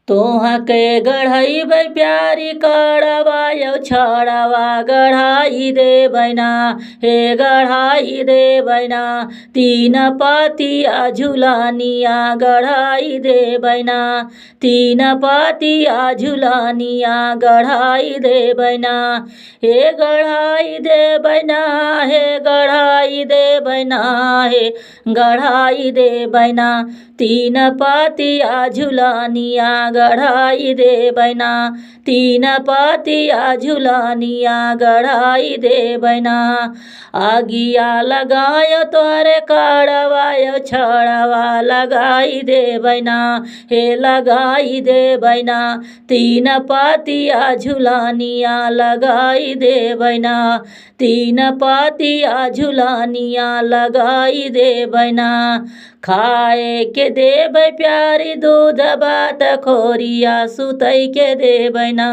तोहा के गढ़ैबै प्यारी कड़वा यौ छड़वा गढ़ाई देबै ना, हे गढ़ाई देबै ना। तीन पतिया झुलनिया गढ़ाई देबै ना, तीन पतिया झुलनिया गढ़ाई देबै ना, हे गढ़ाई देबै ना, हे गढ़ाई देबै ना, हे गढ़ाई देबै ना। तीन पतिया झुलनिया गढ़ाई देबै ना, तीन पतिया झुलनिया गढ़ाई देबै ना। आगिया लगायो तोहरे कड़वा यौ छड़वा लगाई देबै ना, हे लगाई देबै ना। तीन पतिया झुलनिया लगाई देबै ना, तीन पतिया झुलनिया लगाई देबै ना। खाए के देबै प्यारी दूध भात खोरिया सुतै के देबै ना,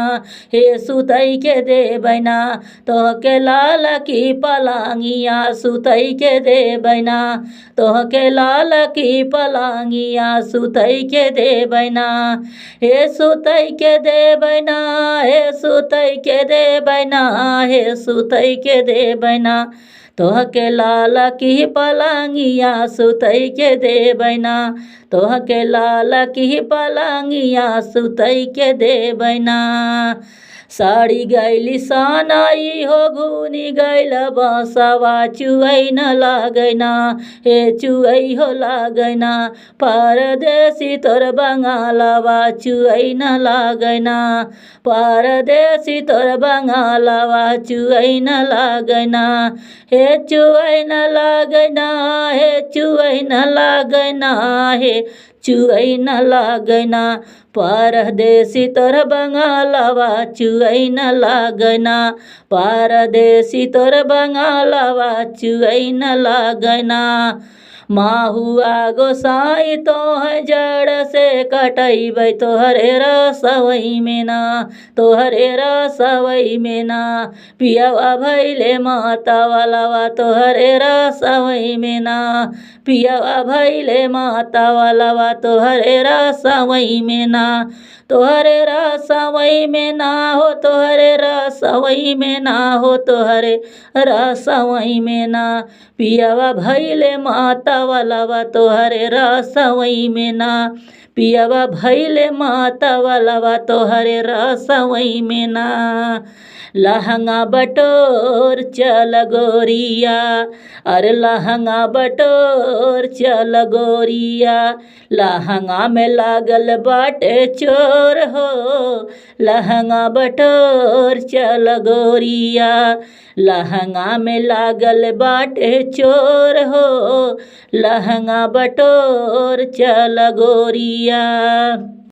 हे सुतै के देबै ना। तोहके लाल की पलांगिया सुतै के देबै ना, तोहके लाल की पलांगिया सुतै के देबै ना, हे सुतै के देबै ना, हे सुतै के देबै ना, हे सुतै के देबै ना। तोहके लाल की पलांगिया सुतै के देबै ना, तोहके लाल की पलांगिया सुतै के देबै ना। साड़ी गैली सनाई हो घुनी गैल बसवा चुऐ न लागै ना, हे चुऐ हो लागै ना। परदेसी तोर बंगालवा चुऐ न लागै ना, परदेसी तोर बंगालवा चुऐ न लागै ना, हे चुऐ न लागै ना, हे चुऐ न लागै ना, हे चुऐ न लागै ना। परदेसी तोर बंगालवा चुऐ न लागै ना, परदेसी तोर बंगालवा चुऐ न लागै ना। माहुआ गोसाई तोह जड़ से कटैबै तोहरे रसवई में ना, तोहरे रसवई में ना। पियवा भैले माता वालावा तोहरे रसवई में ना, पियवा भैले माता वालावा तोहरे रसवई में ना, तोहरे रसवई में ना हो तोहरे रसवई में ना हो तोहरे रसवई में ना। पियवा भैले माता वालावा तोहरे रसवई में ना, पियवा भैले माता वालावा तोहरे रसवई में ना। लहंगा बटोर चल गोरिया, अरे लहंगा बटोर चल गोरिया, लहंगा में लागल बाटे चोर हो, लहंगा बटोर चल गोरिया, लहंगा में लागल बाटे चोर हो, लहंगा बटोर चल गोरिया।